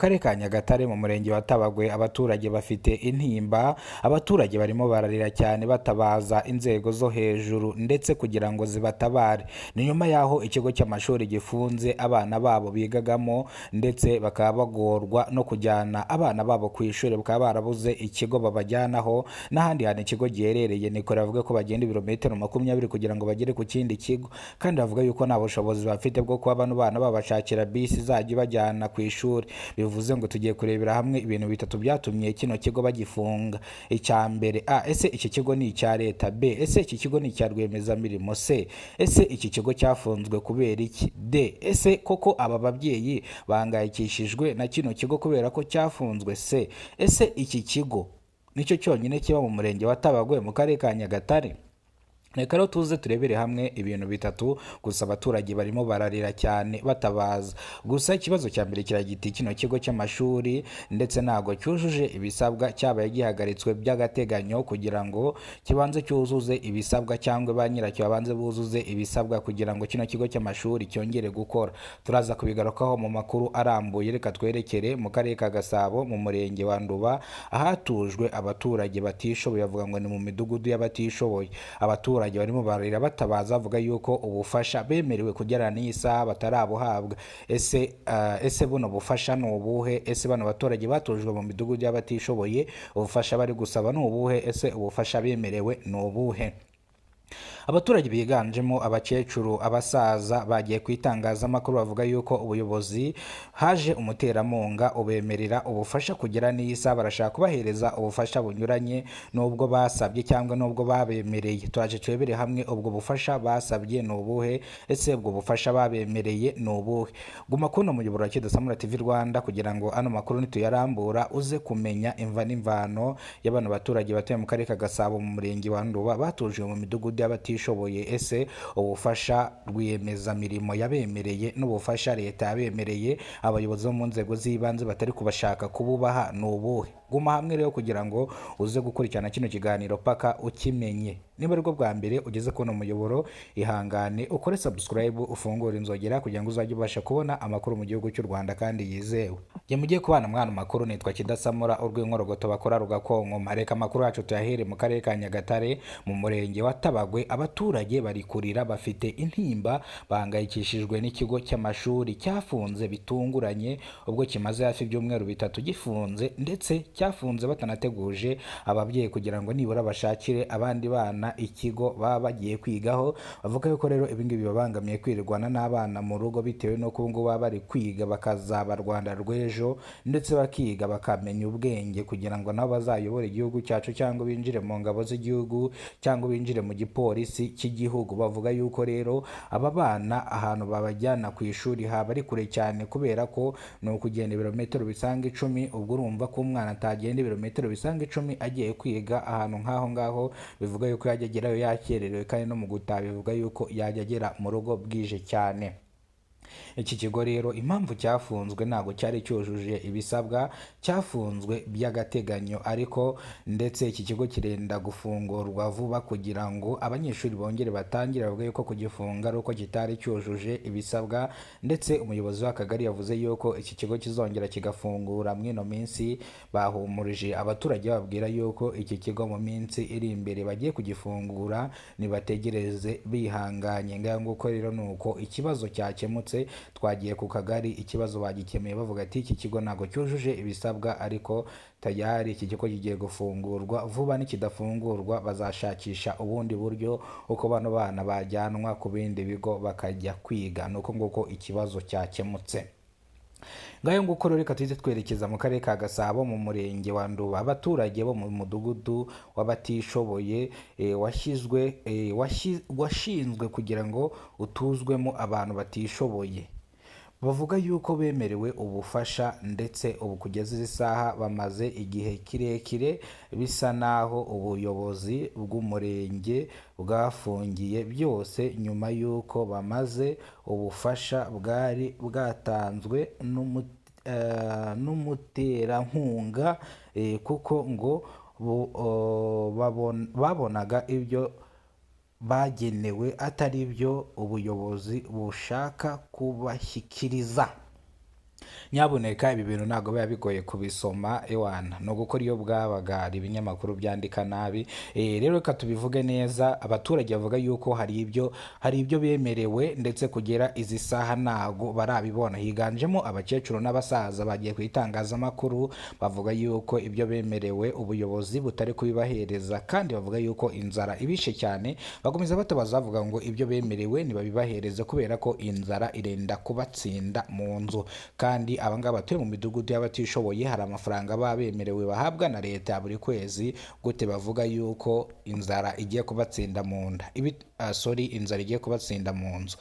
Karere ka Nyagatare mu murenge wa Tabagwe abaturage bafite intimba. Abaturage barimo bararira cyane batabaza inzego zo hejuru ndetse kugira ngo zibatabare. Ni nyuma y'aho ikigo cy'amashuri gifunze abana babo bigagamo, ndetse bakaba bagorwa no kujyana abana babo ku ishuri, bakaba barabuze ikigo babajyanaho n'ahandi hantu ikigo giherereye. Ni kure, bavuga ko bagenda ibirometero 20 kugira ngo bagere ku kindi kigo, kandi bavuga yuko nta bushobozi bafite bwo kuba bano bana babashakira bisi izajya ibajyana ku ishuri. Bivuze ngo tugiye kurebera hamwe ibintu bitatu byatumye kino kigo bagifunga. Icya mbere, A, ese iki kigo ni icya leta? B, ese iki kigo ni icya rwiyemezamirimo? C, ese iki kigo cyafunzwe kubera iki? D, ese koko aba babyeyi bahangayikishijwe na kino kigo kubera ko cyafunzwe? C, ese iki kigo nicyo cyonyine kiba mu murenge wa Tabagwe mu karere ka Nyagatare? Reka rero tuze turebere hamwe ibintu bitatu. Gusa abaturage barimo bararira cyane batabaza. Gusa ikibazo cya mbere kiragira, kino kigo cy'amashuri ndetse ntabwo cyujuje ibisabwa, cyabaye gihagaritswe by'agateganyo kugira ngo kibanze cyuzuze ibisabwa, cyangwa ba nyiracyo babanze buzuze ibisabwa kugira ngo kino kigo cy'amashuri cyongere gukora. Turaza kubigarukaho mu makuru arambuye. Reka twerekere mu karere ka Gasabo mu murenge wa Nduba, ahatujwe abaturage batishoboye, bavuga ngo ni mu midugudu y'abatishoboye. Abaturage barimo bararira batabaza, bavuga yuko ubufasha bemerewe kugera n'iyi saha batarabuhabwa. Ese buno bufasha ni ubuhe? Ese bano baturage batujwe mu midugudu y'abatishoboye, ubufasha bari gusaba ni ubuhe? Ese ubufasha bemerewe ni ubuhe? Abaturage biganjemo abakecuru, abasaza bagiye ku itangazamakuru, bavuga yuko ubuyobozi haje umuterankunga ubemerera ubufasha, kugera n'iyi saha barashaka kubahereza ubufasha bunyuranye n'ubwo basabye cyangwa n'ubwo babemereye. Turaje turebere hamwe ubwo bufasha basabye ni ubuhe, ese ubwo bufasha babemereye ni ubuhe? Guma kuno muyoboro wa Kidasamura TV Rwanda kugira ngo ano makuru nituyarambura uze kumenya imva n'imvano y'abano baturage batuye mu karere ka Gasabo mu murenge wa Nduba, batujwe mu midugudu y'abatishoboye. Ese ubufasha rwiyemezamirimo yabemereye n'ubufasha leta yabemereye, abayobozi bo mu nzego z'ibanze batari kubashaka kububaha, ni ubuhe? Guma hamwe rero kugira ngo uze gukurikirana kino kiganiro paka ukimenye. Niba aribwo bwa mbere ugeze kuno muyoboro, ihangane ukore subscribe, ufungure inzogera kugira ngo uzajye ubasha kubona amakuru mu gihugu cy'u Rwanda kandi yizewe. Jye mugiye kubana mwana makuru nitwa Kidasamura, urw'inkorogoto bakora rugakonkoma. Reka amakuru yacu tuyahere mu karere ka Nyagatare mu murenge wa Tabagwe. Abaturage bari kurira, bafite intimba, bahangayikishijwe n'ikigo cy'amashuri cyafunze bitunguranye, ubwo kimaze hafi ibyumweru 3 gifunze, ndetse cyafunze batanateguje ababyeyi kugira ngo nibura bashakire abandi bana ikigo baba bagiye kwigaho. Bavuga yuko rero ibi ngibi bibabangamiye kwirirwana n'abana mu rugo, bitewe n'uko ubu ngubu baba bari kwiga bakazaba Rwanda rw'ejo, ndetse bakiga bakamenya ubwenge kugira ngo nabo bazayobore igihugu cyacu, cyangwa binjire mu ngabo z'igihugu, cyangwa binjire mu gipolisi cy'igihugu. Bavuga yuko rero aba bana ahantu babajyana ku ishuri haba ari kure cyane, kubera ko ni ukugenda ibirometero bisaga 10. Ubwo urumva ko umwana atagenda ibirometero bisaga 10 agiye kwiga ahantu nk'aho ngaho. Bivuga yuko yajya agerayo yakererewe, kandi no mu gutaha bivuga yuko yajya agera mu rugo bwije cyane. Iki kigo rero impamvu cyafunzwe, ntabwo cyari cyujuje ibisabwa, cyafunzwe by'agateganyo, ariko ndetse iki kigo kirenda gufungurwa vuba kugira ngo abanyeshuri bongere batangire. Bavuga yuko kugifunga ari uko kitari cyujuje ibisabwa, ndetse umuyobozi w'akagari yavuze yuko iki kigo kizongera kigafungura muri ino minsi. Bahumurije abaturage, bababwira yuko iki kigo mu minsi iri imbere bagiye kugifungura, nibategereze bihanganye. Ngaho nguko rero ni uko ikibazo cyakemutse. Twagiye ku kagari, ikibazo bagikemuye, bavuga ati iki kigo ntabwo cyujuje ibisabwa, ariko tayari iki kigo kigiye gufungurwa vuba. Nikidafungurwa bazashakisha ubundi buryo uko bano bana bajyanwa ku bindi bigo bakajya kwiga. Ni uko nguko ikibazo cyakemutse. Ngayo nguko rero, reka tuhite twerekeza mu karere ka Gasabo mu murenge wa Nduba. Abaturage bo mu mudugudu w'abatishoboye washyizwe washinzwe kugira ngo utuzwemo abantu batishoboye, bavuga yuko bemerewe ubufasha, ndetse ubu kugeza izi saha bamaze igihe kirekire bisa naho ubuyobozi bw'umurenge bwafungiye byose, nyuma y'uko bamaze ubufasha bwari bwatanzwe n'umuterankunga, kuko ngo babonaga ibyo bagenewe atari byo ubuyobozi bushaka kubashyikiriza. Nyabuneka, ibi bintu ntabwo biba bigoye kubisoma, ewana ni ugukora iyo bwabaga. Hari ibinyamakuru byandika nabi. Rero reka tubivuge neza. Abaturage bavuga yuko hari ibyo bemerewe, ndetse kugera izi saha ntago barabibona. Higanjemo abakecuru n'abasaza bagiye ku itangazamakuru, bavuga yuko ibyo bemerewe ubuyobozi butari kubibahereza, kandi bavuga yuko inzara ibishe cyane. Bakomeza batabaza, bavuga ngo ibyo bemerewe ntibabibahereze kubera ko inzara irenda kubatsinda mu nzu. Kandi abangaba batuye mu midugudu y'abatishoboye, hari amafaranga baba bemerewe bahabwa na leta buri kwezi. Gute bavuga yuko inzara igiye kubatsinda mu nda? Ibi, sorry, inzara igiye kubatsinda mu nzu.